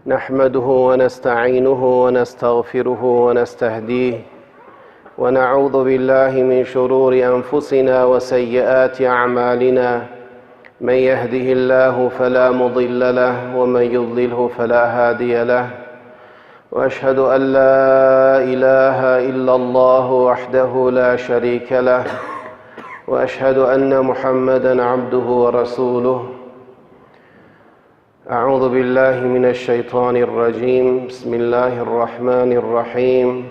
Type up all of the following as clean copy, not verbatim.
نحمده ونستعينه ونستغفره ونستهديه ونعوذ بالله من شرور أنفسنا وسيئات أعمالنا من يهده الله فلا مضل له ومن يضلله فلا هادي له واشهد ان لا اله الا الله وحده لا شريك له واشهد ان محمدا عبده ورسوله اعوذ بالله من الشيطان الرجيم بسم الله الرحمن الرحيم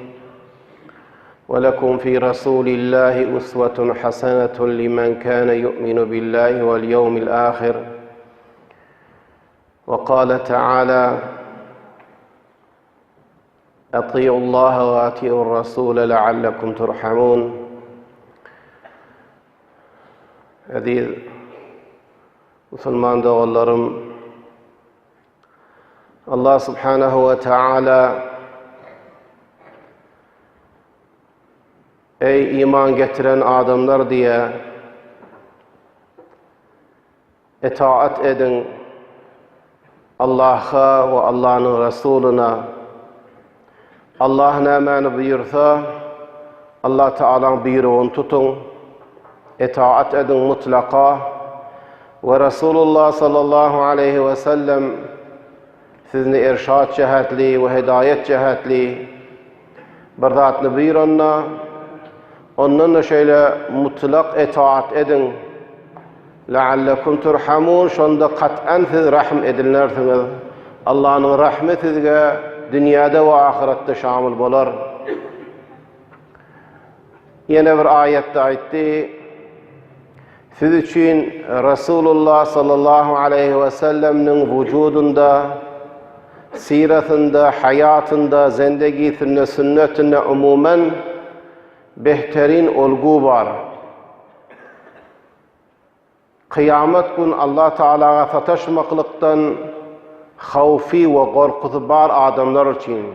ولكم في رسول الله اسوه حسنه لمن كان يؤمن بالله واليوم الاخر وقال تعالى اطيعوا الله واطيعوا الرسول لعلكم ترحمون Eziz musulman doganlarym, Allah subhanahu we taala Eý iman getiren adamlar diýe Etaat ediň Allaha we Allanyň Resulyna. Allah nämäni buýursa, Allah Tagalaň buýrugyny tutuň. Etaat ediň mutlaka. We Resulullah sallallahu aleýhi we sellem sizni irşad jähetli we hidaýet jähetli bir zatny buýranda, ondan-da şeýle mutlak etaat ediň. Leallekum turhamun, şonda kat'an siz rahm edilnersiňiz. Allanyň rahmy sizge dünýäde we ahyretde şamyl bolar. Ýene bir aýatda aýtdy, Siz üçin Resulullah sallallahu aleýhi we sellemniň wujudynda, syratynda, haýatynda, zendegisinde, sünnetinde umuman behterin olgu bar. Kyýamat gün Allah Tagalaga sataşmaklykdan hawfy we gorkusy bar adamlar üçin.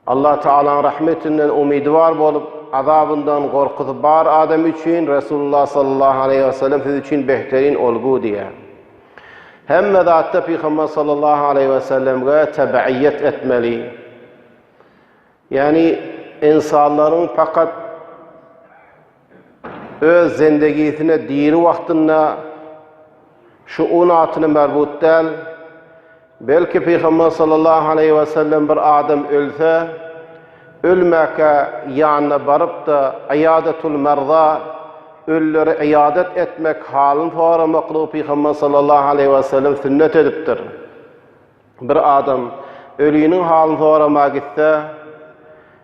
Allah Tagalaň rahmetinden umydywar bolup, azabyndan gorkusy bar adam üçin Resulullah sallallahu aleýhi we sellem siz üçin behterin olgu diýýär. Hemme zatda Pygamber sallallahu aleýhi we sellemge tebiýet etmeli. Ýagny ynsanlaryň fakat öz zendegisine diri wagtynda şuunatyna merbut däl, belki Pygamber sallallahu aleýhi we sellem bir adam ölse, ölmäkä ýanyna baryp-da yadatul merza, ölüleri yýadat etmek halyny soramaklygy Pygamber sallallahu aleýhi we sellem sünnet edipdir. Bir adam öliniň halyny sorama gitse,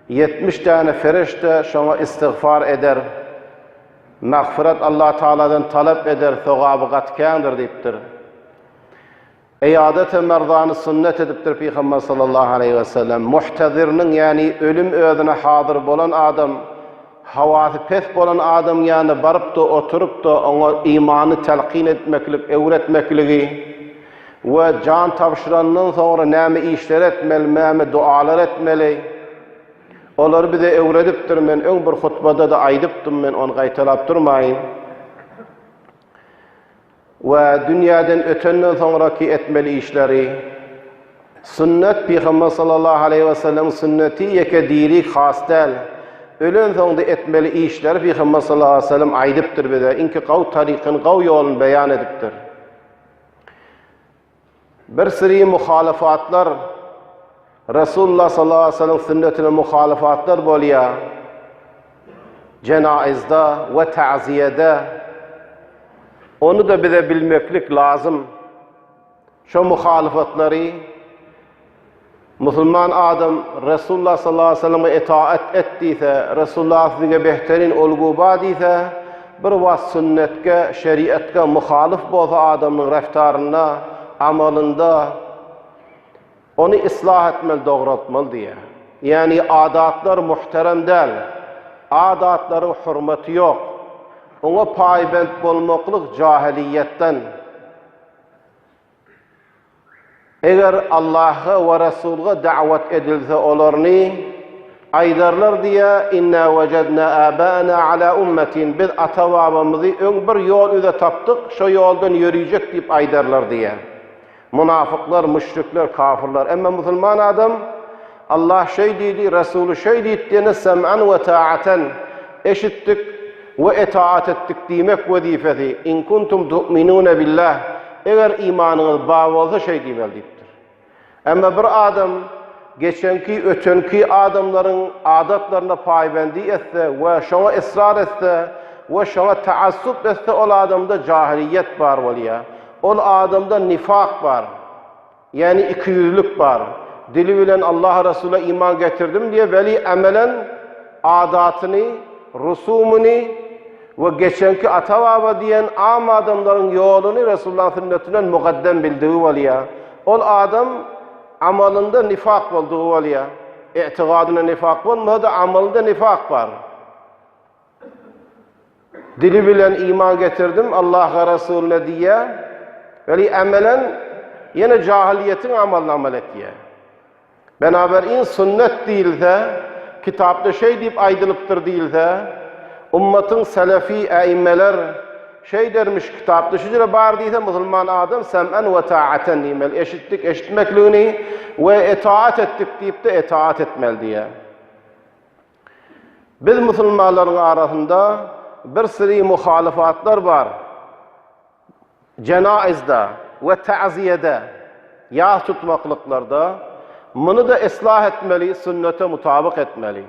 70 däne ferişde şoňa istigfar eder, magfyrat Allah Tagaladan talap eder, sogaby gaty kändir diýipdir. Eýadete merzany sünnet edipdir Pygamber sallallahu aleýhi we sellem. Muhtezirniň, ýagny ölüm özüne hazyr bolan adam, hawasy pes bolan adam ýanyna baryp-da, oturyp-da, oňa imany telkin etmeklik, öwretmekligi, We jan tabşyrandan soňra näme işler etmeli, näme dualar etmeli? Olary bize öwredipdir. Men öň bir hutbada-da aýdypdym, men ony gaýtalap durmaýyn. We dünýäden ötenden soňraky etmeli işleri. Sünnet, Pygamber sallallahu aleýhi we sellemiň sünneti ýeke diri has däl. Ölen soňda etmeli işleri Pygamber sallallahu aleýhi we sellem aýdypdyr bize. Iňki gawy tarykyny, gawy ýoluny beýan edipdir. Bir syry muhalafatlar Resulullah sallallahu aleyhi ve sellem sünnetine muhalafatlar bolýar. Cenaizda we ta'ziyede onu da bize bilmeklik lazım. Şo muhalafatlary Musulman adam Resulullah sallallahu aleyhi ve selleme itaat et diýse, Resulullah size behterin olgu ba diýse, bir wagt sünnetge, şeriatga muhalyf bolsa adamyň reftarynda, amalynda ony yslah etmeli, dograltmaly diýýär. Ýagny adatlar muhterem däl. Adatlaryň hurmaty ýok. Oňa paýbent bolmaklyk jahiliýetden. Eger Allaha we Resulga da'wat edilse olarny aýdarlar diýä, Inna wejedna abana ala ummetin, biz ata-babamyzy öň bir ýol üze tapdyk, şo ýoldan ýörüjek diýip aýdarlar diýä. Munafyklar, müşrikler, kafyrlar. Emma musulman adam Allah şeý diýdi, Resuly şeý diýdi diýende sem'an we ta'aten, eşitdik we etaat etdik diýmek wezipesi. In kuntum tu'minune billah, eger imanyňyz bar bolsa şeý diýmeli diýipdir. Emma bir adam geçenki, ötenki adamlaryň adatlaryna paýbendi etse we şoňa ysrar etse we şoňa taassup etse ol adamda jahylyýet bar bolýar. Ol adamda nifak bar. Ýagny ikiýüzlük bar. Dili bilen Allaha Resula iman getirdim diýe weli amelen adatyny, rusumyny we geçenki ata-baba diýen am adamlaryň ýoluny Resulullahyň sünnetinden mugaddem bildigi bolýar. Ol adam amalynda nifak boldugy bolýar. Itigadynda nifak bolmasa-da amalynda nifak bar. Dili bilen iman getirdim Allaha Resulyna diýýär. Weli amelen ýene jahylyýetiň amalyny amal etýär. Benaberin sünnet diýilse, kitapda şeý diýip aýdylypdyr diýilse, ummatyň selefi äimmeler şeý dermiş, kitapda şu jüre bar diýse, musulman adam sem'en we ta'aten diýmeli, eşitdik eşitmekligini we etaat etdik diýip-de etaat etmeli diýýär. Biz musulmanlaryň arasynda bir syry muhalyfatlar bar. Jenaizde we ta'ziýede, ýas tutmaklyklarda muny-da islah etmeli, sünnete mutabyk etmeli.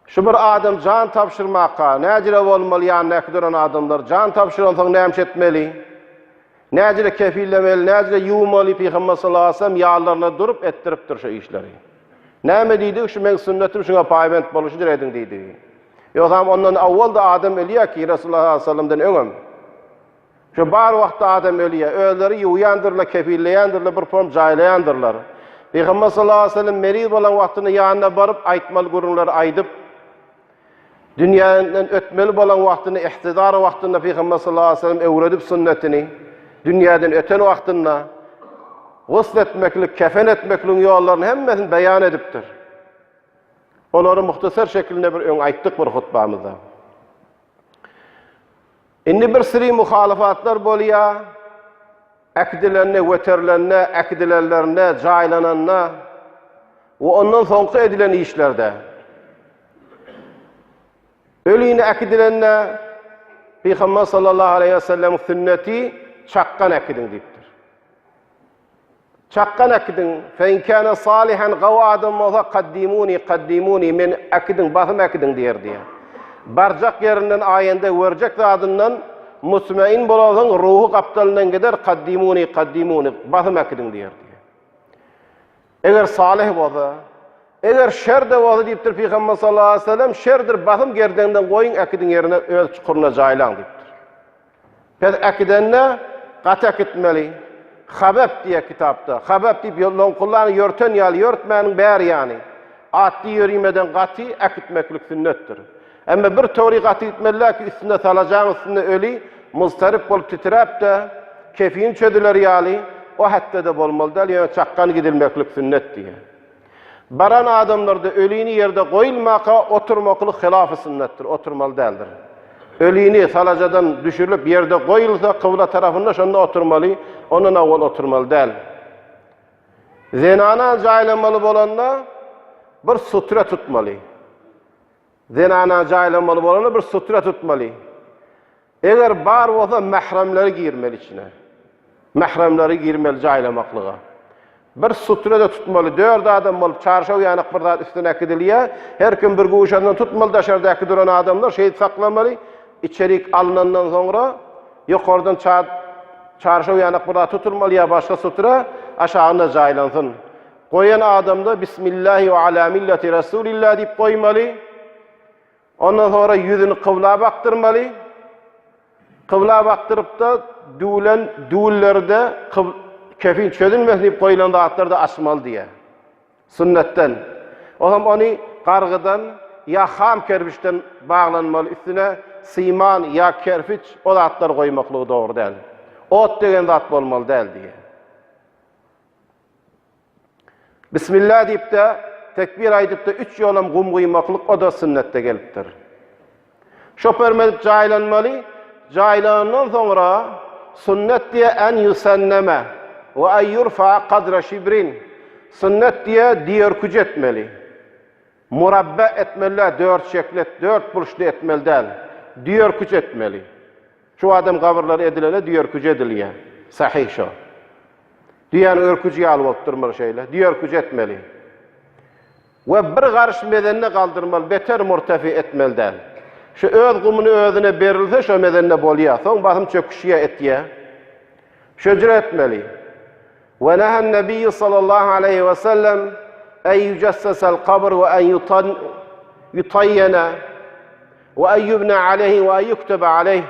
Şu bir adam jan tabşyrmaka näjire bolmaly ýanyndaky duran adamlar jan tabşyransoň näme etmeli? Näjire kefillemeli, näjire ýuwmaly Pygamber sallallahu aleyhi ve sellem ýanlarynda durup etdiripdir şu işleri. Näme diýdigi şu meň sünnetim şuňa paýbent boluşydyr ediň diýdigi. Ýogsam ondan awwal-da adam ölýär ki, Resulullah sallallahu aleyhi ve sellemden öňem. Şu bar wagtda adam ölýär. Özleri ýuwýandyrlar, kefilleýändirler, bir pom jaýlaýandyrlar. Pygamber sallallahu aleyhi ve sellem meriz bolan wagtynda ýanyna baryp aýtmaly gürrüňleri aýdyp, Dünýäden ötmeli bolan wagtyny, ihtidar wagtynda Pygamber sallallahu aleyhi ve sellem öwredip sünnetini, dünýäden öten wagtynda gusl etmeklik, kefen etmekligiň ýollaryny hemmesini beýan edipdir. Olary muhtasar şekilinde bir öň aýtdyk bir hutbamyzda. Indi bir siri muhalafatlar bolýar. Äkidilende, göterilende, äkidilenlerinde, jaýlananda we ondan soňky edilen işlerde. Ölini äkidilende Pygamber sallallahu aleyhi ve sellem sünneti çakgan äkidiň diýipdir. Çakgan äkidiň, fe in kana salihan gawy adam bolsa kaddimuni kaddimuni meni äkidiň, basym äkidiň diýer diýýär. Barjak ýerinden aýende görjek zadyndan mutmain bolansoň ruhy gapdalyndan gider kaddimuni kaddimuni basym äkidiň diýer diýýär. Eger salyh bolsa, eger şer-de bolsa diýipdir Pygamber sallallahu aleyhi ve sellem, şerdir basym gerdeňden goýuň äkidiň ýerine öz çukuryna jaýlaň diýipdir. Pes äkidende gaty äkitmeli. Habeb diýýär kitapda. Habeb diýip loňkullany ýörten ýaly ýörtmäniň bäri ýany. Atly ýörimeden gaty äkitmeklik sünnetdir. Emma bir töwri gaty gitmeliler ki üstünde salajaň üstünde öli muztaryp bolup titräp-de kefini çözüler ýaly o hetde-de bolmaly däl ýöne çakgan gidilmeklik sünnet diýýär. Baran adamlarda ölini ýerde goýulmaka oturmaklyk hylafy sünnetdir, oturmaly däldir. Ölini salajadan düşürilip ýerde goýulsa kybla tarapynda şonda oturmaly, ondan awwal oturmaly däl. Zenana jaýlamaly bolanda bir sutre tutmaly. Zenana jaýlamaly bolanda bir sutre tutmaly. Eger bar bolsa mähremleri girmeli içine. Mähremleri girmeli jaýlamaklyga. Bir sutre-de tutmaly. Dört adam bolup çarşaw ýanak bir zat üstüne äkidilýär. Her kim bir guşandan tutmaly daşardaky duran adamlar şeýdip saklamaly. Içerik alnandan soňra ýokardan çarşaw ýanak bir zat tutulmaly ýa başga sutre aşagynda jaýlansyn. Goýan adamda Bismillahi we ala milleti Resulillah diýip goýmaly. Ondan soňra ýüzüni kybla bakdyrmaly. Kybla bakdyryp-da, düwlen düwünleri-de kefin çözülmesin diýip goýlan zatlary-da açmaly diýýär. Sünnetden. Olam ony gargydan ýa ham kerpiçden baglanmaly, üstüne siman ýa kerpiç o zatlary goýmaklygy dogry däl. Ot degen zat bolmaly däl diýýär. Bismillah diýip-de, tekbir aýdyp-da üç ýolam gum guýmaklyk o-da sünnetde gelipdir. Şoperme edip jaýlanmaly, jaýlanandan soňra sünnet diýe en ýusenneme. We en ýurfa'a kadra şibrin. Sünnet diýýär, düýerküji etmeli. Murabba etmeli däl, dört şeklet, dört burçly etmeli däl. Düýerküç etmeli. Şu adam gabyrlary edilende düýerküji edilýär. Sahyh şo. Düýäniň örküji ýaly bolup durmaly şeýle. Düýerküji etmeli. We bir garyş mezende galdyrmaly, beter murtefi etmeli däl. Şu öz gumuny özüne berilse şo mezende bolýar. Soň basym çöküşýär, etýär. Şöjre etmeli. We nehan Nebiýu sallallahu aleýhi we sellem en ýujessesel kabr we en ýutaýýene we en ýubne aleýhi we en ýuktebe aleýh.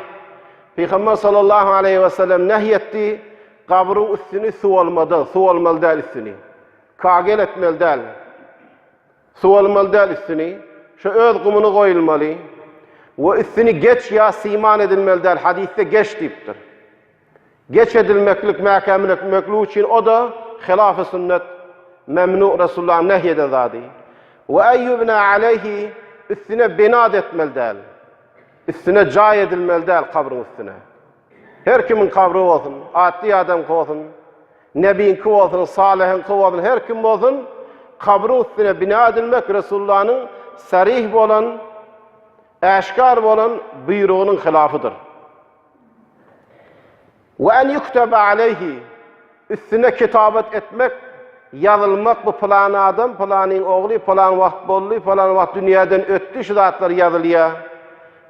Pygamber sallallahu aleýhi we sellem nehy etdi, gabryň üstüni suwalmadan, suwalmaly däl üstüni. Kagel etmeli däl. Suwalmaly däl üstüni. Şu öz gumuny goýulmaly. We üstüni geç ýa siman edilmeli däl. Hadysda geç diýipdir. Geç edilmeklik mäkämlekmeklik üçin o-da hilafy sünnet, memnu Resulullahyň nehy eden zady. We en ýubna aleýhi üstüne binat etmeli däl. Üstüne jaý edilmeli däl kabryň üstüne. Her kimiň kabry bolsun, atly adamky bolsun, nebiňki bolsun, salyhyňky bolsun, her kim bolsun, kabryň üstüne bina edilmek Resulullahnyň sarih bolan, äşgär bolan buýrugynyň hilafydyr. We en ýuktebe aleýhi, üstüne kitabat etmek, ýazylmak bu pylan adam, pylanyň ogly, pylan wagt boldy, pylan wagt dünýäden ötdi, şu zatlar ýazylýar.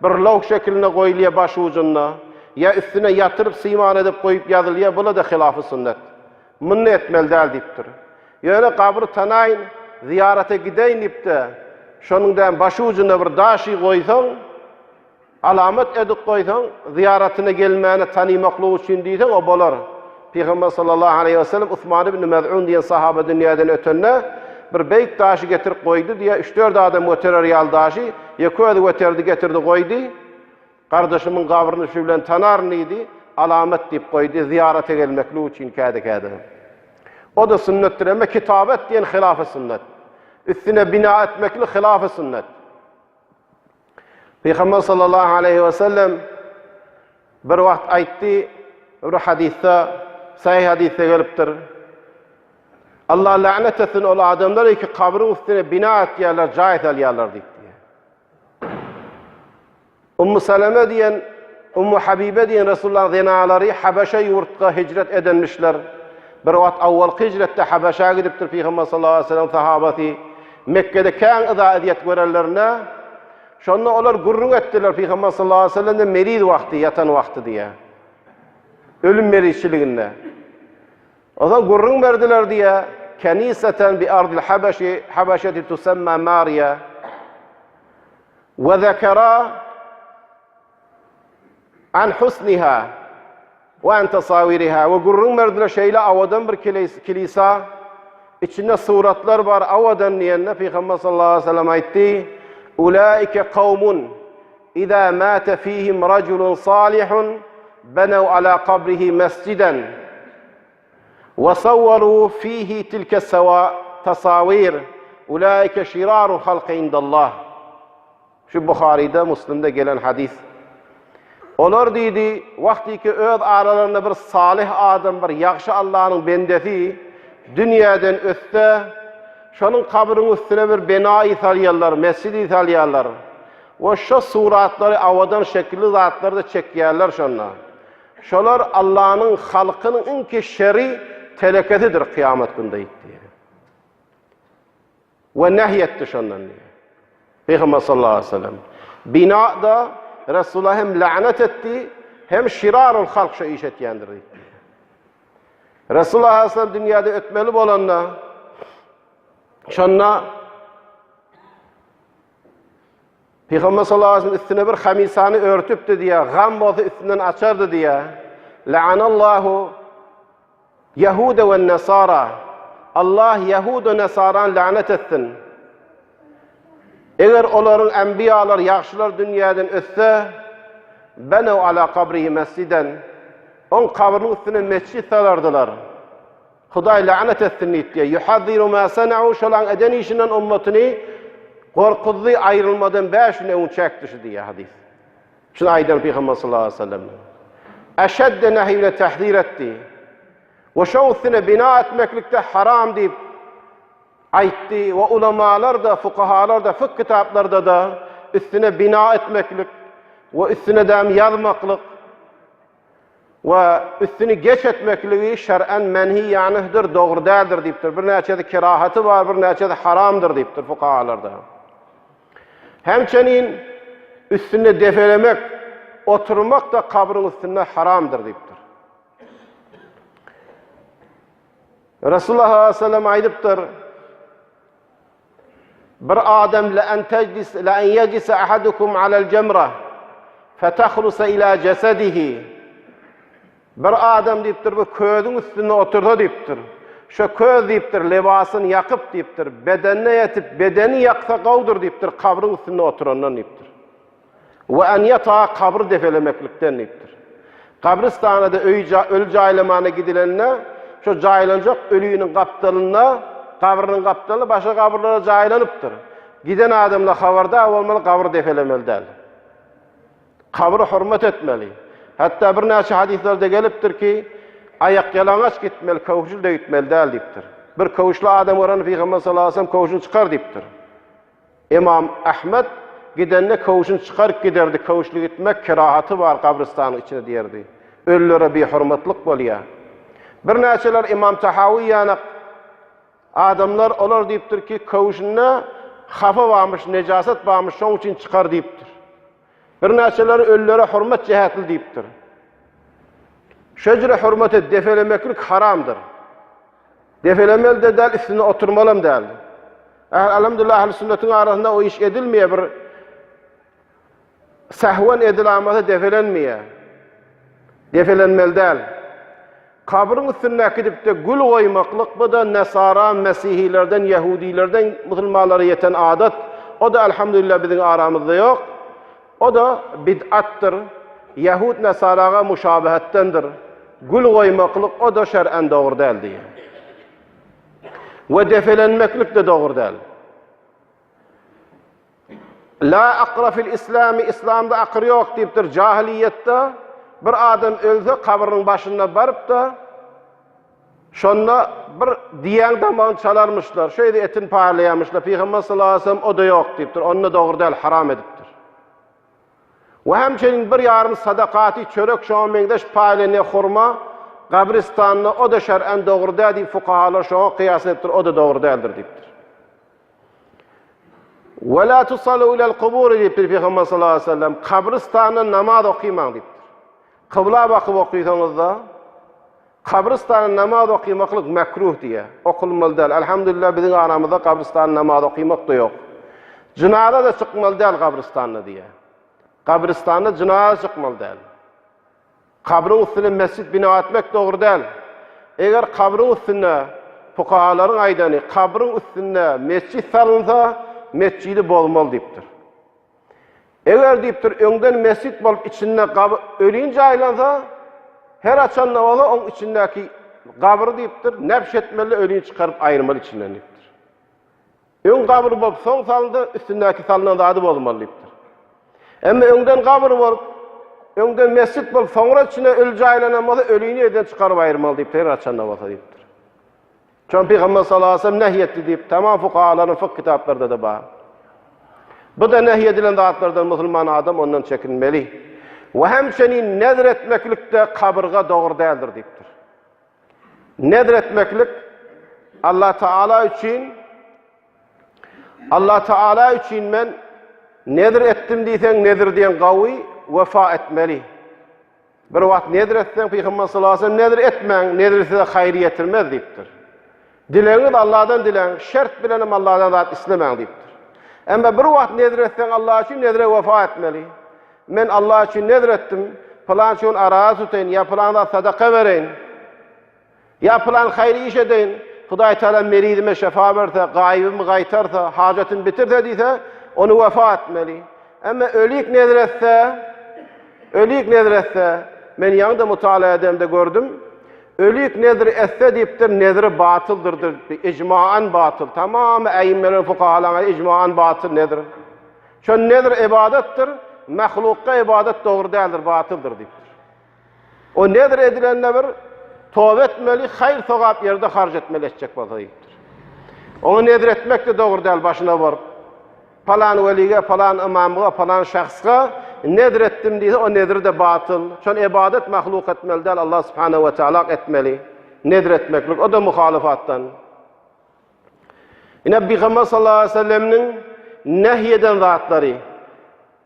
Bir lowh şekilinde goýulýar baş ujunda, ýa üstüne ýatyryp siman edip goýup ýazylýar, bula-da hilafy sünnet. Muny etmeli däl diýipdir. Ýöne gabry tanaýyn, zyýarata gideýin diýip-de, şonuň däm baş ujunda bir daşy goýsaň, Alamat edip goýsaň, zyýaratyna gelmäne tanymaklygy üçin diýseň, o bolar. Pygamber sallallahu aleýhi we sellem Usman ibn Mez'un diýen sahaba dünýäden ötende, bir beýik daşy getirip goýdy diýýär, üç-dört adam göterer ýaly daşy, ýeke özi göterdi, getirdi, goýdy. Gardaşymyň gabryny şu bilen tanaryn diýdi, alamat diýip goýdy, zyýarata gelmeklik üçin käde-käde. O-da sünnetdir, emma kitabet diýen hilafy sünnet. Üstüne bina etmeklik hilafy sünnet. Pygamber sallallahu aleýhi we sellem bir wagt aýtdy, bir hadysda, sahih hadysda gelipdir. Allah la'net etsin ol adamlary ki kabryň üstüne bina etýärler, jaý salýarlar diýipdi. Ummu Salama diýen, Ummu Habibe diýen Resulullahyň zenalary Habeşe ýurtga hijret edenmişler. Bir wagt awwalky hijretde Habeşä gidipdir Pygamber sallallahu aleýhi we sellem sahabasy. Mekgede kän yza-ezýet görenlerinde, şonda olar gürrüň etdiler, Pygamber sallallahu aleýhi we sellem-de meriz wagty, ýatan wagty diýýär. Ölüm merizçiliginde. Onsoň gürrüň berdiler diýýär, Keniseten bi ardil habeşi, habeşeti tusemma Mariýa. We zekera An husniha we an tasawiriha we gürrüň berdiler şeýle awadan bir kilisa içinde suratlar bar awadan diýende Pygamber sallallahu aleyhi ve sellem aýtdy Ulaike kawmun iza mata fihim rajulun salihun benew ala kabrihi mesjiden we sawwaru fihi tilke tasawir ulaike şiraru halky indallah Şu Buharyda, Muslimde gelen hadys. Olar diýdi, wagtyky öz aralarynda bir salyh adam, bir ýagşy Allanyň bendesi dünýäden ötse, şonuň kabryň üstüne bir binaýy salýarlar, mesjidi salýarlar we şo suratlary, awadan şekilli zatlary-da çekýärler şonda. Şolar Allanyň halkynyň iňki şeri telekesidir kyýamat günde diýdi. We nehy etdi şondan diýýär. Pygamber sallallahu aleyhi ve sellem. Bina-da Resulullah hem la'net etdi, hem şirarul halk şu iş etýändir diýdi. Resulullah aleyhi ve sellem dünýäde ötmeli bolanda şonda Pygamber sallallahu aleyhi ve sellem üstüne bir hamisany örtüpdi diýýär. Gam bolsa üstünden açardy diýýär. La'anallahu Ýehude we Nesara, Allah Ýehud we Nesarany la'net etsin. Eger olaryň enbiýalar, ýagşylar dünýäden ötse, benew ala kabrihi mesjiden, oň kabrynyň üstüne mesjit salardylar. Hudaý la'net etsin diýipdi. Ýuhazziru ma sana'u, şolaň eden işinden ummatyny gorkuzdy, aýrylmadan bäş gün öň çekdi şu diýýär hadys. Şuny aýdan Pygamber sallallahu aleyhi ve sellem. Eşedde nehy bilen tähzir etdi. We şoň üstüne bina etmeklik-de haram diýip aýtdy we ulamalar-da, fukahalar-da, fykh kitaplarda-da üstüne bina etmeklik we üstüne däm ýazmaklyk we üstüni geç etmekligi şer'en menhi ýanyhdyr, dogry däldir diýipdir. Birnäçesi kerahaty bar, birnäçesi haramdyr diýipdir fukahalarda. Hemçenin üstünde depelemek, oturmak-da kabryň üstünde haramdyr diýipdir. Resulullah sallallahu aleyhi ve sellem aýdypdyr, Bir adam la en tejlis la en yejlise ahadukum alel cemra fetahlusa ila cesedihi. Bir adam diýipdir, bu közüň üstünde otursa diýipdir. Şo köz diýipdir, lebasyny ýakyp diýipdir, bedenine ýetip, bedeni ýaksa gowdur diýipdir, kabryň üstünde oturandan diýipdir. We en ýata kabry depelemeklikden diýipdir. Gabrystana-da öý öli jaýlamana gidilende, şo jaýlanjak öliniň gapdalynda, gabrynyň gapdalynda başga gabyrlara jaýlanypdyr. Giden adamlar habardar bolmaly, gabry depelemeli däl. Kabry hormat etmeli. Hatda birnäçe hadyslarda gelipdir ki, aýakýalaňaç gitmeli, köwşli-de gitmeli däl diýipdir. Bir köwüşli adam görende Pygamber sallallahu aleyhi ve sellem köwşüni çykar diýipdir. Ymam Ahmet gidende köwşüni çykaryp giderdi, köwüşli gitmek kerahaty bar gabrystanyň içine diýerdi. Ölülere bihormatlyk bolýar. Birnäçeler Ymam Tahawy ýanak adamlar olar diýipdir ki, köwşünde hapa barmyş, nejasat barmyş, şoň üçin çykar diýipdir. Birnäçeleri ölülere hormat jähetli diýipdir. Şejere hormat depelemeklik haramdyr. Depelemeli-de däl, üstünde oturmalam däl. Alhamdulillah, ähli sünnetiň arasynda o iş edilmeýär, bir sehwen edilamasa depelenmeýär. Depelenmeli däl. Kabryň üstünde gidip-de gül goýmaklyk bu-da nesara, mesihilerden, ýehudilerden musulmanlara ýeten adat. O-da alhamdulillah biziň aramyzda ýok. O-da bid'atdyr, ýehud-nesaraga muşabahatdandyr. Gül goýmaklyk o-da şer'en dogry däl diýýär. We depelenmeklik-de dogry däl. La akra fil islami, islamda akyr ýok diýipdir. Jahiliýetde bir adam ölse kabrynyň başynda baryp-da, Şonda bir diýäň damagyny çalarmyşlar, şeýle etini parlaýarmyşlar. Pygamber sallallahu aleyhi ve sellem o-da ýok diýipdir. Onda dogry däl, haram edipdir. We hemçenin bir ýarym sadakaty, çörek şoňa meňzeş paýlanýar hurma, gabristanda o-da şer'en dogry däl diýip fukahalar şoňa kyýas edipdir, o-da dogry däldir diýipdir. We la tusallu ilel kuburi diýipdir Pygamber sallallahu aleyhi ve sellem, kabristanda namaz okymaň diýipdir. Kybla bakyp okysaňyzda, Kabrystanda namaz okymaklyk mekruh diýýär. Okulmaly däl. Elhamdülillah biziň aramyzda kabrystanda namaz okymak-da ýok. Jynaza-da çykmaly däl kabrystanda diýýär. Kabrystanda jynaza çykmaly däl. Kabryň üstüne mesjit bina etmek dogry däl. Eger kabryň üstünde fukahalaryň aýdany kabryň üstünde mesjit salynsa, mesjidi bozmaly diýipdir. Eger diýipdir, öňden mesjit bolup içinde gaby ölin jaýlansa, her haçanda bolsa oň içindäki gabry diýipdir, nebş etmeli, ölini çykaryp aýyrmaly içinden diýipdir. Öň gabyr bolup soň salynsa, üstündäki salnan zady bozmaly diýipdir. Emma öňden gabyr bolup, öňden mesjit bolup soňra içine öli jaýlanan bolsa, ölini ýerden çykaryp aýyrmaly diýipdir, her haçanda bolsa diýipdir. Şony Pygamber sallallahu aleyhi ve sellem nehy etdi diýip, tamam fukahalaryň fykh kitaplarynda-da bar. Bu-da nehy edilen zatlardan musulman adam ondan çekinmeli. We hemçenin nezr etmeklik-de kabyrga dogry däldir diýipdir. Nezr etmeklik Allah Taala üçin Allah Taala üçin men nezr etdim diýseň, nezr diýen gawy wefa etmeli. Bir wagt nezr etseň, Pygamber sallallahu aleyhi ve sellem nezr etmäň, nezr size haýyr ýetirmez diýipdir. Dilegiňiz Allahdan diläň, şert bilen hem Allahdan zat islemäň diýipdir. Emma bir wagt nezr etseň Allah üçin nezre wefa etmeli. Men Allah üçin nezr etdim, pylança gün araza tutaýyn ýa pylan zat sadaka bereýin. Ýa pylan haýyr iş edeýin, Hudaý Tagala merizime şefa berse, gaýybymy gaýtarsa, hajatymy bitirse diýse, ony wefa etmeli. Emma ölik nezr etse, ölik nezr etse, men ýaňy-da mutala edemde gördüm, ölik nezr etse diýipdir, nezri batyldyr diýipdir, ijmaan batyl, tamamy äýimmeleriň, fukahalaryň ijmaan batyl nezr. Şo nezr ybadatdyr, mahlukga ybadat dogry däldir, batyldyr diýipdir. O nezr edilende bir. Toba etmeli, haýyr-sogap ýerde harç etmeli etjek bolsa diýipdir. Oňa nezr etmek-de dogry däl başyna baryp. Palan welige, palan ymamga, palan şahsga nezr etdim diýse, o nezri-de batyl. Şon ybadat mahluk etmeli däl, Allah subhanahu we taala etmeli. Nezr etmeklik, o-da muhalyfatdan. Ine Pygamber sallallahu aleyhi ve sellemniň nehy eden zatlary.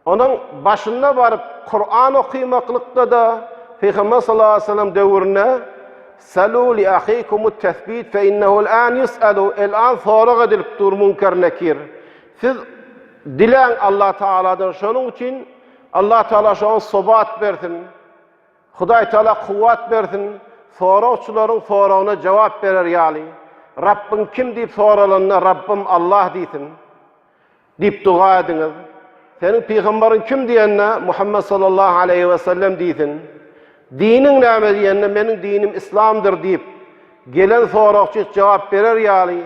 Onuň başynda baryp Kuran okymaklykda-da Pygamber sallallahu aleyhi ve sellem döwründe Salu li ahikumut tesbit fe innehu'l an yus'alu el-an sorag edilip dur Munker Nekir. Siz diläň Allah Taaladan şonuň üçin Allah Taala şoňa sobat bersin. Hudaý Taala kuwwat bersin, soragçylaryň soragyna jogap berer ýaly, Rabbyň kim diýip soralanda, Rabbym Allah diýsin. Diýip doga ediňiz. Seniň pygambaryň kim diýende, Muhammet sallallahu aleýhi we sellem diýsin. Diniň näme diýende, meniň dinim islamdyr diýip, gelen soragçy jogap berer ýaly,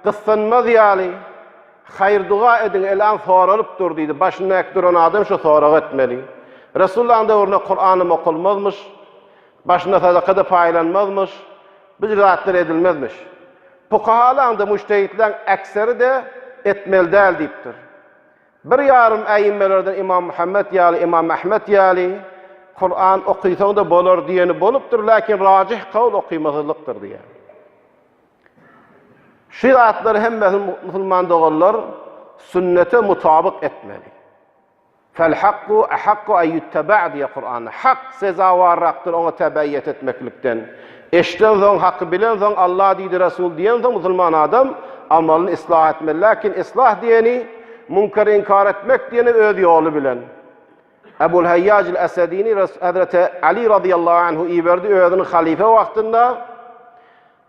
gyssanmaz ýaly, Haýyr-duga ediň, elan soralyp dur diýdi. Başyndaky duran adam şo soragy etmeli. Resulullahyň döwründe Kuranam okalmazmyş, başynda sadaka-da paýlanmazmyş, bu zatlar edilmezmiş. Pukahalaň-da, mujtehitleň äkseri-de etmeli däl diýipdir. Bir ýarym äimmelerden Imam Muhammet ýaly, Imam Ahmet ýaly Kuran okysaň-da bolar diýeni bolupdyr, läkin rajih kawl okymasyzlykdyr diýýär. Şu zatlary hemmesini musulman doganlar sünnete mutabyk etmeli. Fel hakku ahakku ay yuttaba diýe Kur'anda. Hak sezawarrakdyr oňa tebeýet etmeklikden. Eşden soň haky bilen soň Allah diýdi Resul diýen soň musulman adam amalyny islah etmeli. Lakin islah diýeni munkary inkar etmek diýeni öz ýoly bilen. Ebul Hayyaj al-Asadini Hazreti Ali radıyallahu anhu iberdi özüniň halife wagtynda.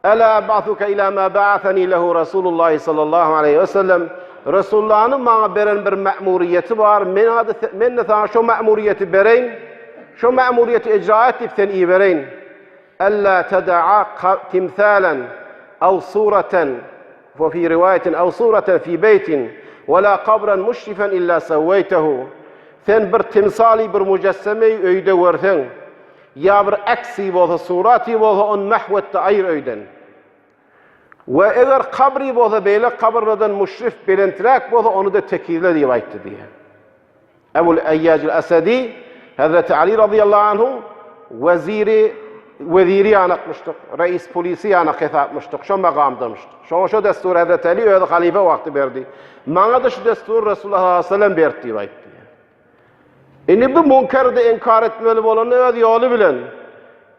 Ela eb'athuke ila ma ba'athani lehu Rasulullahi sallallahu aleýhi we sellem, Resulullahnyň maňa beren bir mämuriýeti bar, men ady men-de saňa şo mämuriýeti bereýin, şo mämuriýeti icra et diýip seni ibereýin. Ella teda'a timsalan aw suraten we fi riwaýetin aw suraten fi beýtin we la kabran muşrifen illa sawweýtehu. Sen bir timsaly bir mujassemeyi öýde görseň, Ýa bir äksi bolsa, suraty bolsa, ony mahw et-de aýyr öýden. We eger kabry bolsa, beýle kabyrlardan muşrif, belenträk bolsa, ony-da tekizle diýip aýtdy diýýär. Ebul Eýýaj al-Asadi, Hezreti Ali razyýallahu anhu weziri, weziri ýanakmyşdyk, reis polisi ýanak hesapmyşdyk, şo magamdamyşdyk. Şoňa şo dessury Hezreti Ali özi halyfa wagty berdi. Maňa-da şu dessury Resulullah sallallahu aleyhi ve sellem berdi diýip aýtdy. Indi bu munkeri-de inkar etmeli bolanda öz ýoly bilen,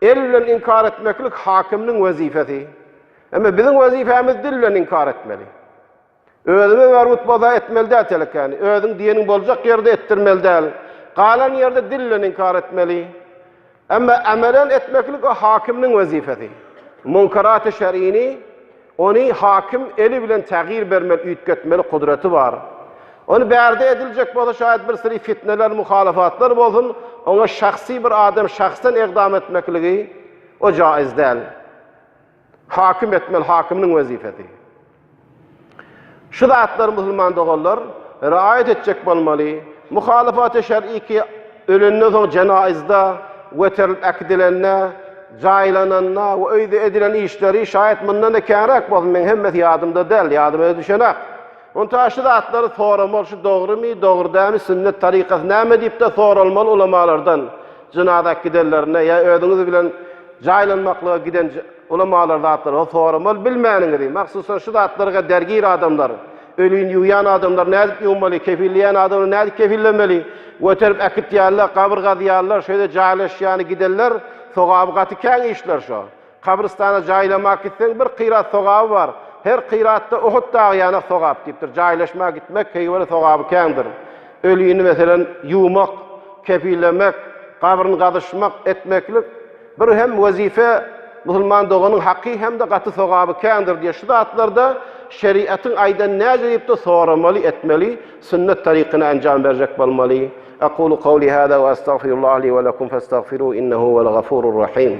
el bilen inkar etmeklik hakimniň wezipesi. Emma biziň wezipemiz dil bilen inkar etmeli. Özüme mergut bolsa etmeli däl telekäni. Özüň diýeniň boljak ýerde etdirmeli däl. Galan ýerde dil bilen inkar etmeli. Emma amelen etmeklik o hakimniň wezipesi. Munkaraty şer'ini ony hakim eli bilen tägyr bermeli, üýtgetmeli kudraty bar. Ony bärde ediljek bolsa şaýat bir syry fitneler, muhalafatlar bolsun, oňa şahsy bir adam şahsdan egdam etmekligi o jaiz däl. Hakim etmeli, hakimniň wezipesi. Şu zatlary musulman doganlar raýat etjek bolmaly. Muhalafaty şer'i ki ölenden soň jenaizde göterilip äkidilende, jaýlananda we öýde edilen işleri şaýat mundan-da känräk bolsun, meň hemmesi ýadymda däl, ýadyma düşenak. Onta şu zatlary soramaly, şu dogrymy, dogry dälmi, sünnet tarykasy näme diýip-de soralmaly ulamalardan. Jynaza äkidenlerinde ýa özüňiz bilen jaýlanmaklyga giden ulamalar zatlary soramaly bilmäniňizi, mahsusan şu zatlarga dergir adamlar, ölini ýuwýan adamlar nädip ýuwmaly, kefilleýän adamlar nädip kefillemeli, göterip äkitýärler, gabyr gazýarlar, şeýle jaýlaşýany gidenler sogaby gaty kän işler şo. Kabrystana jaýlamak gitseň bir kyrat sogaby bar. Her kyratda Uhud dagy ýanak sogap diýipdir. Jaýlaşma gitmek heýwere sogaby kändir. Ölini meselen ýuwmak, kefillemek, gabryny gazyşmak, etmeklik bir hem wezipe musulman doganyň haky hem-de gaty sogaby kändir diýe şu zatlarda şeriatyň aýdan näce diýipdir soramaly etmeli sünnet tarykyna enjam berjek bolmaly. Aqulu kawli hada we estagfirullah li we lekum festagfiruhu innehu huwel gafurur rahim.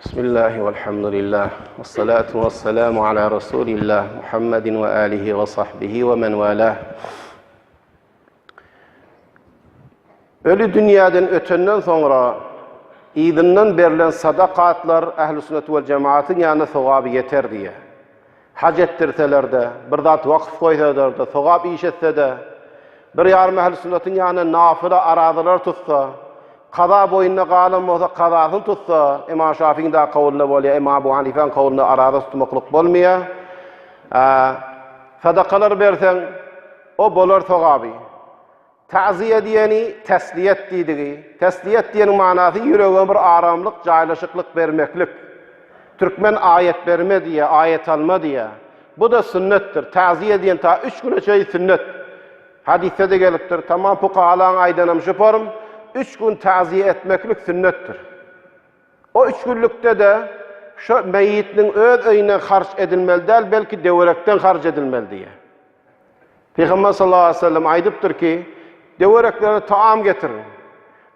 Bismillahi welhamdulillah, wessalatu wessalamu ala Rasulillah Muhammedin we alihi we sahbihi we men walah. Öli dünýäden ötenden soňra yzyndan berlen sadakatlar ähli sünnet we jemaatyň ýanyna sogaby ýeter diýýär. Haj etdirseler-de, bir zat wakf goýsalar-da, sogap iş etse-de, bir ýarym ähli sünnetiň ýanyna nafyla arazalar tutsa, kaza boýunda galan bolsa kazasyny tutsa, Imam Şafiiň dagy kowlunda bolýar, Imam Abu Hanifäň kowlunda araza tutmaklyk bolmaýar. Sadakalar berseň, o bolar sogaby. Ta'ziýe diýeni tesliýet diýdigi. Tesliýet diýeniň manasy ýürege bir aramlyk, jaýlaşyklyk bermeklik. Türkmen aýat berme diýýär, aýat alma diýýär. Bu-da sünnetdir. Ta'ziýe diýen ta üç güne çenli sünnet. Hadysda-da gelipdir. Tamam fukahalaryň aýdanam şu form, üç gün ta'ziýe etmeklik sünnetdir. O üç günlükde-de şo meýitniň öz öýünden harç edilmeli däl, belki döwerekden harç edilmeli diýýär. Pygamber sallallahu aleyhi ve sellem aýdypdyr ki, Döwereklere taam getiriň.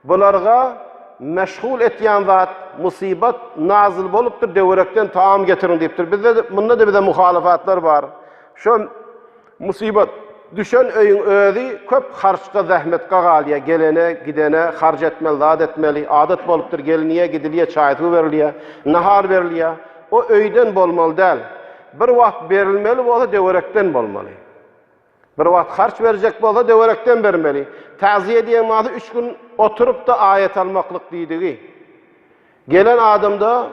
Bularga meşgul etýän zat, musybat nazyl bolupdyr, döwerekden taam getiriň diýipdir. Bizde munda-da bize muhalafatlar bar. Şo musybat düşen öýüň özi köp harçga, zähmetge galýar. Gelene, gidene harç etmeli, zat etmeli. Adat bolupdyr, gelinýär, gidilýär, çaý-suw berilýär, nahar berilýär. O öýden bolmaly däl. Bir wagt berilmeli bolsa döwerekden bolmaly. Bir wagt harç berjek bolsa döwerekden bermeli. Ta'ziýe diýen manysy üç gün oturyp-da aýat almaklyk diýdigi. Gelen adamda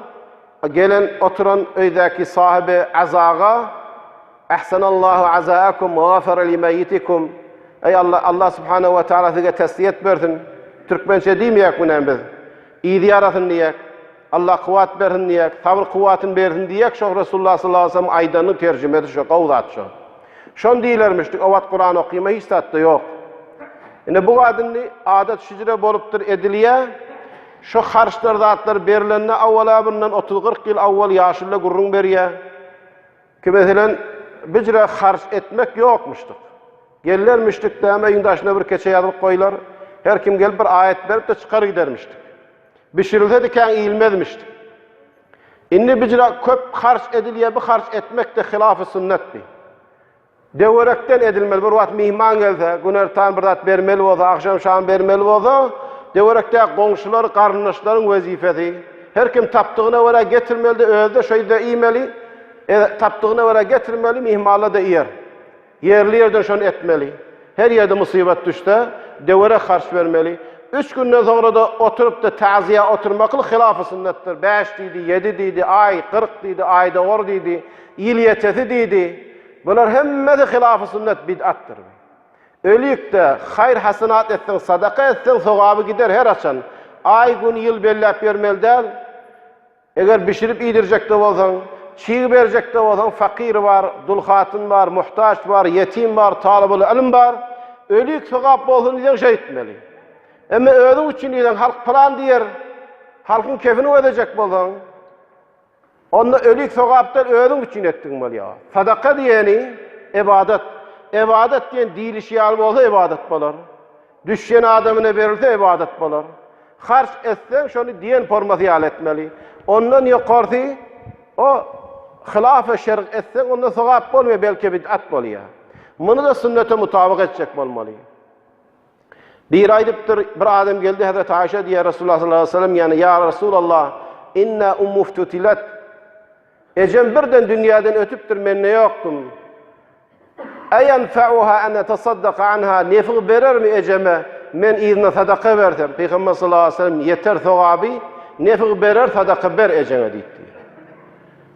gelen oturan öýdäki sahibi azaga Ahsanallahu azaakum we gafara limeýitikum. Eý Allah, Allah subhanahu we taala size tesliýet bersin. Türkmençe diýmeýäk muny biz. Yzy ýarasyn diýek. Allah kuwwat bersin diýek, sabyr kuwwatyny bersin diýek şo Resulullah sallallahu aleyhi ve sellem aýdanyň terjimesi şo gowy zat şo. Şony diýilermişdik o wagt Kuran okyma hiç zatda ýok. Indi bu zat indi adat şüjre bolupdyr edilýä. Şo harçlar zatlar berlende awwala bundan 30-40 ýyl awwal ýaşulla gürrüň berýä. Ki meselen bijre harç etmek ýokmuşdyk. Gellermişdik däme öýüň daşyna bir keçe ýazylyp goýlar. Her kim gelip bir aýat berip-de çykar gidermişdik. Bişirilse-de kän iýilmezmişdi. Indi bijra köp harç edilýär, bu harç etmek-de hilafy sünnetdi. Döwerekden edilmeli, bir wagt myhman gelse, günortan bir zat bermeli bolsa, agşam şam bermeli bolsa, döwerekdäki goňşular, garyndaşlaryň wezipesi. Her kim tapdygyna görä getirmeli-de, özi-de şo ýerde iýmeli, e, tapdygyna görä getirmeli, myhmanlar-da iýer. Ýerli-ýerden şony etmeli. Her ýerde musybat düşse, döwerek harç bermeli. Üç günden soňra-da oturyp-da ta'ziýa oturmaklyk hilafy sünnetdir. Bäş diýdi, ýedi diýdi, aý, 40 diýdi, aýdogor diýdi, ýyl ýetesi diýdi. Bular hemmesi hilafy sünnet, bid'atdyr. Ölik-de, haýyr-hasenat etseň, sadaka etseň, sogaby gider her haçan. Aý, gün, ýyl belläp ýörmeli däl. Eger bişirip iýdirjek-de bolsaň, çig berjek-de bolsaň, fakyr bar, dul hatyn bar, muhtaç bar, ýetim bar, talybyl ylym bar, ölik sogap bolsun diýseň şeýtmeli. Emma özüň üçin diýseň, halk pylan diýer, halkyň kefini gözlejek bolsaň, onda ölik sogap däl, özüň üçin etdigiň bolýar. Sadaka diýeni ybadat. Ybadat diýen diýlişi ýaly bolsa ybadat bolar. Düşýän adamyna berilse ybadat bolar. Harç etseň şony diýen formasy ýaly etmeli. Ondan ýokarsy o hylafy şerg etseň onda sogap bolmaýar belki bid'at bolýar. Muny-da sünnete mutabyk etjek bolmaly. Biri aýdypdyr, bir adam geldi Hazreti Aýşa diýýär Resulullah sallallahu aleyhi ve sellem ýany ýa Resulallah inna ummuftutilat Ejem birden dünýäden ötüpdir mende ýokdum. Eýenfe'uha en etasaddaka anha, nefg berermi ejeme, men yzyna sadaka bersem? Pygamber sallallahu aleýhi we sellem, Ýeter sogaby, nefg berer, sadaka ber ejeňe diýipdir.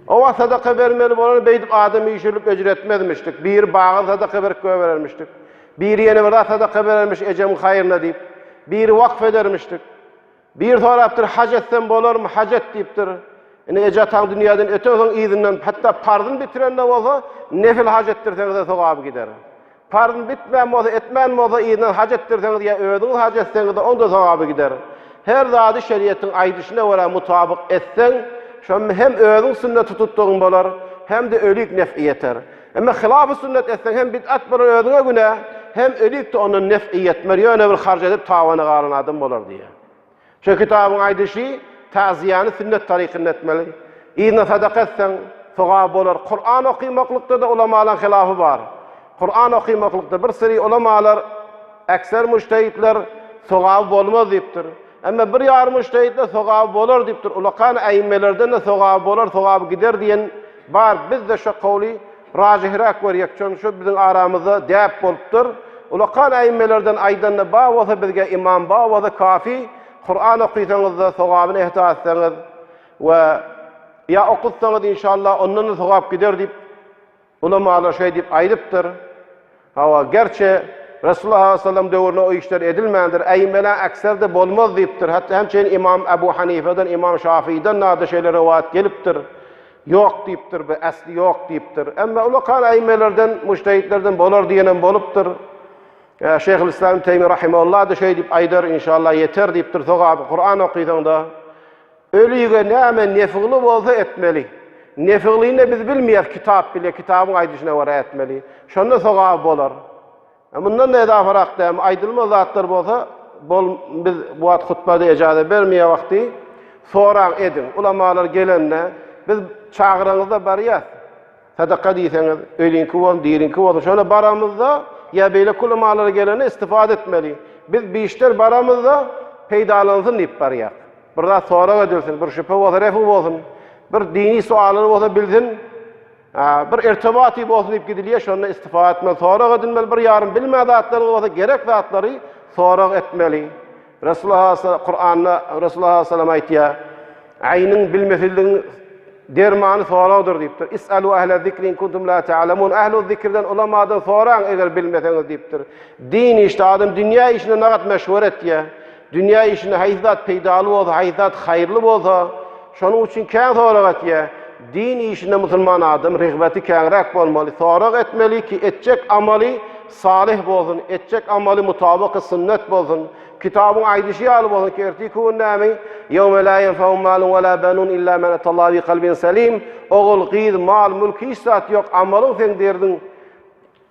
O wagt sadaka bermeli bolany beýdip adam üýşürilip öjür etmezmişdik. Biri bagyny sadaka berip goýberermişdik. Biri ýene bir zat sadaka berermiş ejemiň haýryna diýip. Biri wakf edermişdik. Biri sorapdyr, Haj etsem bolarmy? Haj et diýipdir. Indi eje-ataň dünýäden ötensoň yzyndan hatda parzyny bitirende bolsa, nefil haj etdirseňiz-de sogaby gider. Parzyny bitmän bolsa, etmän bolsa yzyndan haj etdirseňiz ýa özüňiz haj etseňiz-de onda sogaby gider. Her zady şeriýetiň aýdyşyna görä mutabyk etseň, şonda hem özüň sünneti tutdugyň bolar, hem-de ölik nef'i ýeter. Emma hylafy sünnet etseň hem bid'at bolar özüňe günä, hem ölik-de ondan nef'i ýetmer, ýöne bir harç edip tawana galan adam bolar diýýär. Şu kitabyň aýdyşy. Taziýany sünnet tarykynda etmeli. Yzyna sadaka etseň, sogap bolar. Kuran okymaklykda-da ulamalaryň hylafy bar. Kuran okymaklykda bir syry ulamalar, ekser mujtehitler sogaby bolmaz diýipdir. Emma bir ýarym mujtehitler sogaby bolar diýipdir. Ulakan äimmelerden-de sogaby bolar, sogaby gider diýen bar. Biz-de şo kowly rajyhrak görýäk. Çünki şu biziň aramyzda däp bolupdyr. Ulakan äimmelerden aýdanda bar bolsa bizge imam bar bolsa kafi. Kuran okysaňyzda sogabyny ehda etseňiz we ýa okutsaňyz inşallah ondan-da sogap gider diýip Ulamalar şeý diýip aýdypdyr. Hawa, gerçi Resulullah sallallahu aleyhi ve sellem döwründe o işler edilmändir. Äýmela ekserde bolmaz diýipdir. Hatda hemçeýin Imam Ebu Hanifeden, Imam Şafydan nada şeýle rowaýat gelipdir. Ýok diýipdir, bu äsli ýok diýipdir. Emma ulakan äýmelerden, mujtehitlerden bolar diýenem bolupdyr. Şeýhülislam Teými rahimehullah da şeý diýip aýdar, inşallah ýeter diýipdir sogaby Kuran okysaňda. Ölige näme nefigli bolsa etmeli. Nefiglyny biz bilmeýäs kitap bilýär, kitabyň aýdyşyna görä etmeli. Şonda sogaby bolar. E mundan da edafarak dämi aýdylmaz zatlar bolsa bol biz bu wagt hutbada ejaza bermeýär wagty sorag ediň. Ulamalar gelende biz çagyraňyzda barýas. Sadaka diýseňiz, öliňki bolsun, diriňki bolsun, şonda baramyzda ýa beýleki ulamalar gelende istifade etmeli. Biz bişler baramyzda peýdalansyn diýip barýas. Bir zat sorag edilsin, bir şübhe bolsa refi bolsun, bir dini suallar bolsa bilsin, bir irtibaty bolsun diýip gidilýär, şonda istifade etmeli, sorag edilmeli, bir ýarym bilmän zatlaryňyz bolsa gerek zatlary sorag etmeli. Resulullah Kuranda Resulullah sallam aýtýar, Aýnyň bilmesizligiň dermany soragdyr diýipdir. Is'alu ahle zikri in kuntum la ta'lamun. Ahlu zikrden ulamadan soraň eger bilmeseňiz diýipdir. Din işde adam dünýä işinde nagat meşweret etýär. Dünýä işinde haýsy zat peýdaly bolsa, haýsy zat haýyrly bolsa, şonuň üçin kän sorag etýär. Din işinde musulman adam rigbeti käňräk bolmaly. Sorag etmeli ki, etjek amaly salyh bolsun, etjek amaly mutabyky sünnet bolsun. Kitabyň aýdyşy ýaly bolsun ki, erteki gün näme? Ýewme la ýenfeu malun we la benun illa men atallaha bi kalbin selim. Ogul, gyz, mal, mülk hiç zat ýok. Amalyň seň derdiň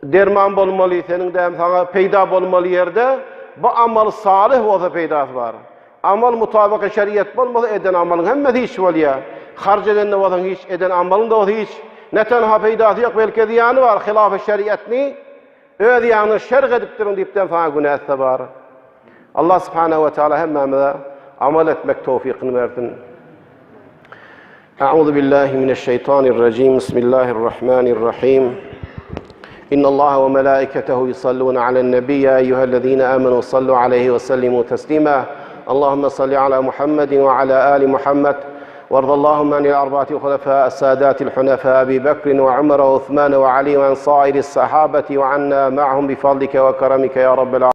derman bolmaly, seniň däm saňa peýda bolmaly ýerde bu amal salyh bolsa peýdasy bar. Amal mutabyky şeriat bolmasa eden amalyň hemmesi hiç bolýar. Harç edende bolsaň hiç, eden amalyň da bolsa hiç. Ne tenha peýdasy ýok, belki zyýany bar. Hilafy şeriatny öz ýanyna şerh edipdirin diýipden saňa günäsi-de bar. Allah subhanahu we taala hemmämize amal etmek towfikyny bersin. Euzu billahi mineşşeýtanirrajim. Bismillahirrahmanirrahim. İnna ve melaiketehu yusalluna alen nebi ya eyyühellezine amenu sallu aleyhi ve sellimu teslima. Allahümme salli ala Muhammedin ve ala ali Muhammed. وارض اللهم عن الأربعة الخلفاء السادات الحنفاء أبي بكر وعمر وعثمان وعلي وعن صائر الصحابة وعنا معهم بفضلك وكرمك يا رب العالمين.